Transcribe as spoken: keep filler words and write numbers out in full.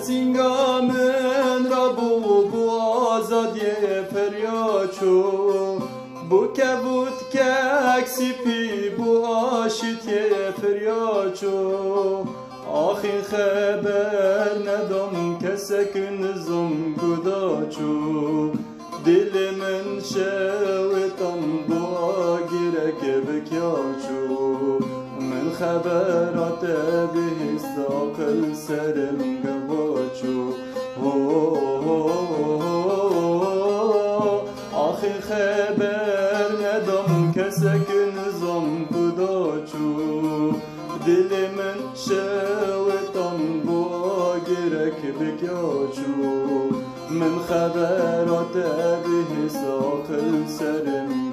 Sînga min rabû bû azadiyê ferya çû. Bû kevût kek sîpî bû aşitiyê ferya çû. Axî xeber nedam kesek nizam guda çû. Dilê min şewê tam bû agirek bikya çû. Min xebera te bihîst aqil serim gava çû. Ho, ho, ho, ho, ho. Axî xeber nedam kesek nizam guda çû. Dilê min şewê tam bû agirek bikya çû. Min xebera te bihîst aqil serim